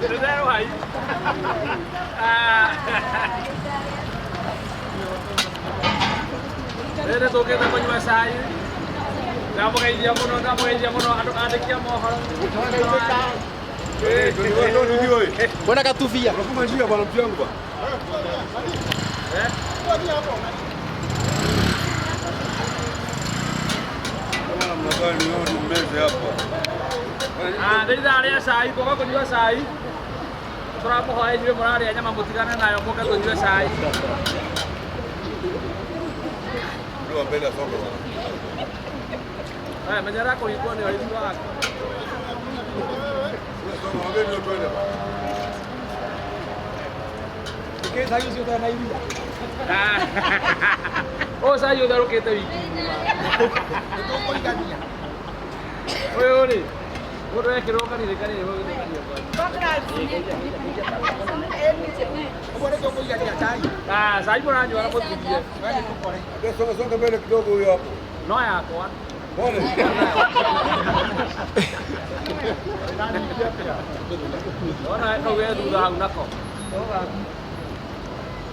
Ndĩreruhai. Ah. Rĩrĩ tũkĩte kũnyua cai. Ndamũgeithia mũno, ndamũgeithia mũno andũ andĩki a mohoro. Mbona katufia? Unafunga njia bwana mtu yangu bwana. Eh? Kama namna gani wewe ni mmeze hapa. Ah, nĩ ithaa rĩa cai, tũgoka kũnyua cai. Tũramũhoya inyuĩ mũrarĩa nyama mũtigane nayo mũke tũnyue cai. Ndio mbele soko bwana. Eh, menyera kũhingwo nĩ ũrĩmi waku. Wewe soko mwambie ndio twende bwana. Ah. Ũyũ cai ũtherũkĩte wiki. Ũyũ rĩ, mũndũ ekĩrwo kanini kanini gũgĩthũkania kwanyu. Ah, cai mũranyua na mũtigie. Ndio songa songa mbele kidogo huyo hapo. No yakwa. Pole. Ona kau ge thutha hau nako.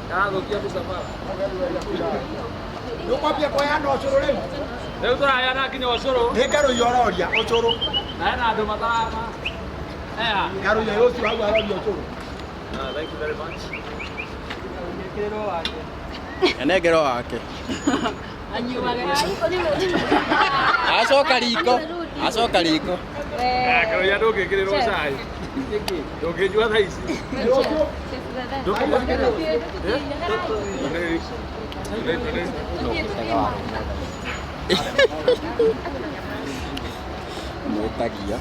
Karathũkia mũcabara. Ndũkwambia kũheana ũcũrũ rĩu? Rĩu tũraheana nginya ũcũrũ. Nĩ ngarũiyo ũroria ũcũrũ. Na hena andũ matarama. Eha. Ngarũiyo ũcio hau aroria ũcũrũ. Ah, thank you very much. Enengero wake. Acoka riko. Acoka riko. Eh, karuia ndũngĩkĩrĩrwo cai. Ndũngĩnyua thaa ici. Mwĩtagia.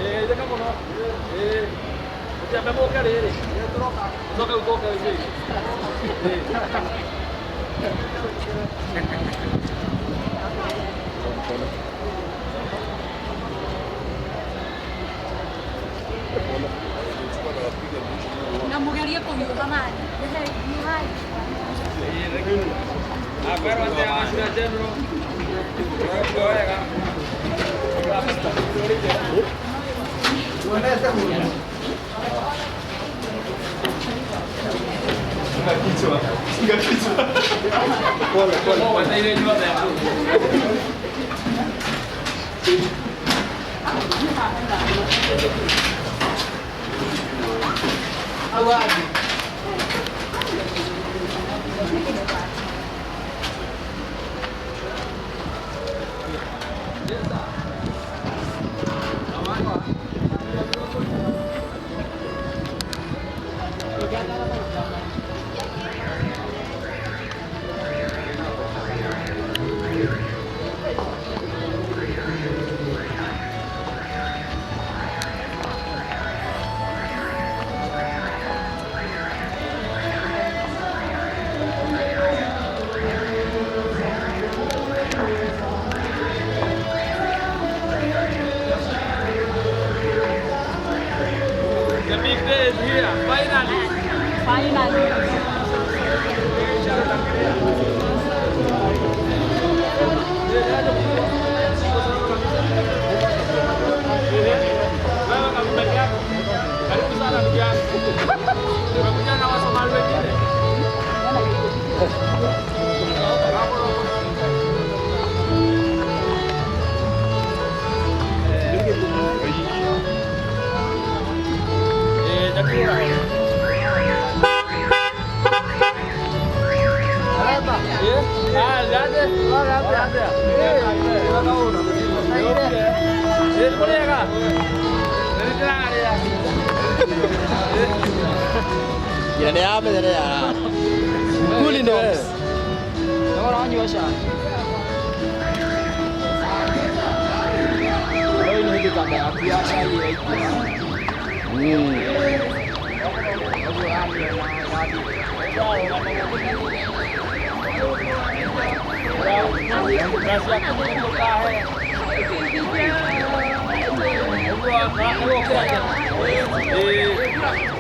Ĩĩ, njĩka mũno. Ĩĩ. Mũtiambe mũke rĩrĩ. Mũcoke ũtũke ithuĩ. Ĩĩ. Na mugerie kũhiũha maĩ. Ĩĩ, thank you. Ah, kwĩrwo atĩa Wacira General? Wega. Pole pole. Weteire inyuothe. The big day is here, finally. Finally. Wewe kama peke yako. Karibu sana ndugu yangu. Tumekuja na Wasomali wengine. Eh, chakula. Eh, ah, jaje. Jaje. Eh, kũrĩega? Nĩ ndĩrarĩa. Nginya nĩ yamenyerera. Kuli nĩ wewe. Ũranyua cai? Rĩu nĩ hĩndĩ kanda yaku ya cai ĩraingĩra. Ũguo ũramĩona yathiĩ.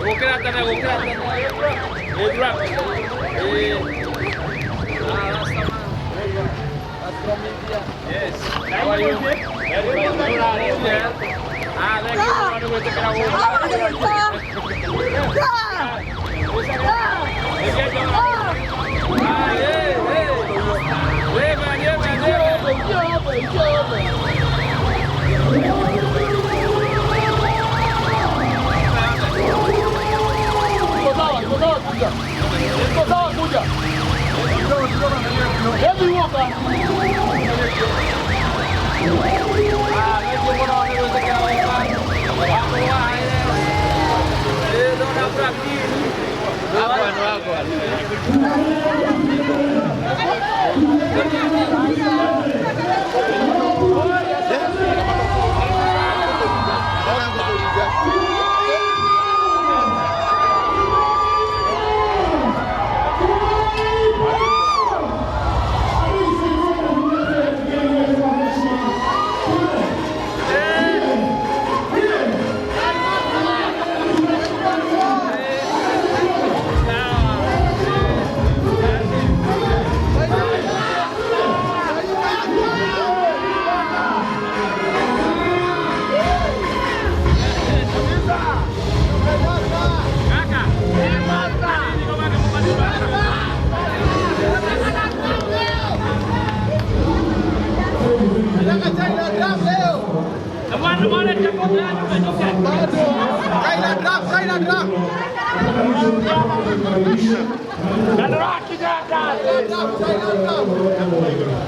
Gũkĩra tene, gũkĩra tene. Ĩĩ, thura. Ĩĩ. Yes. How are you? Very well. Ah, thank you mũno nĩ gwĩtĩkĩra gũka. Ah, yeah, yeah. Yeah, man, yeah, man, yeah. Iko sawa, iko sawa kuja. Iko sawa kuja. Hebu uoka. Ah, thank you mũno nĩ gwĩtĩkĩra gũka. Wakũrũa haire. Eh, ndona Frankie. Wagwan, wagwan. Kaka. Niko bado mubadiliko. Nataka chai na draft leo. Mwana mwana chakula tumechoka. Bado. Chai na draft, chai na draft. Chai na draft, chai na draft.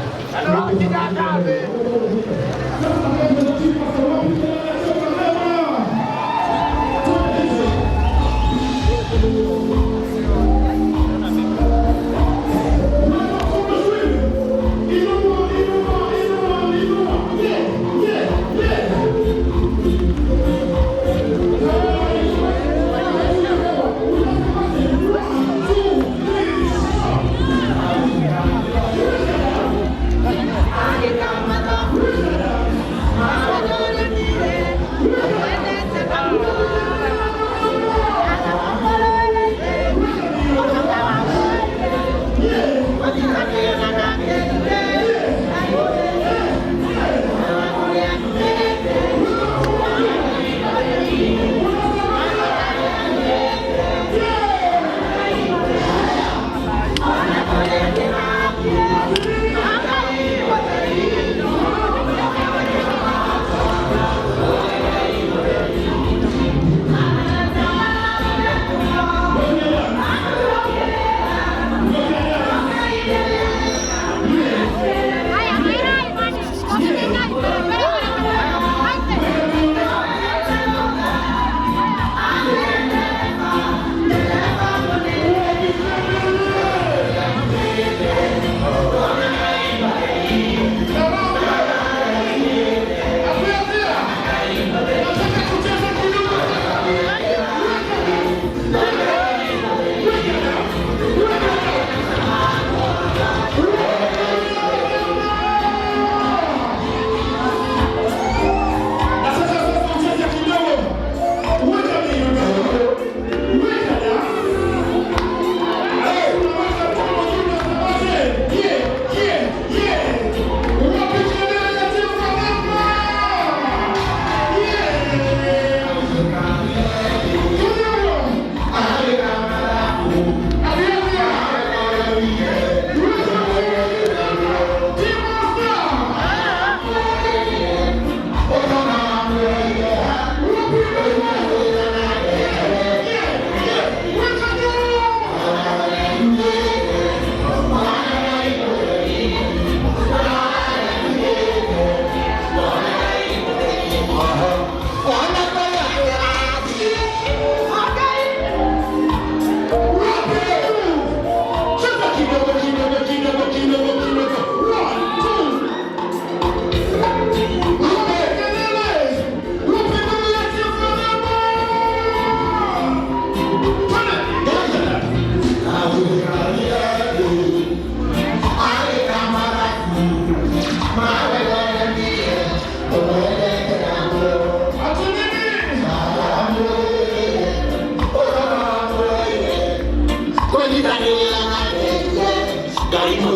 Karibu.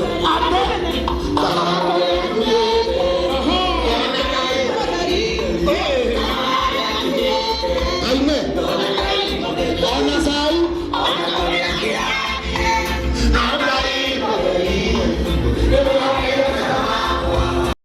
Amen.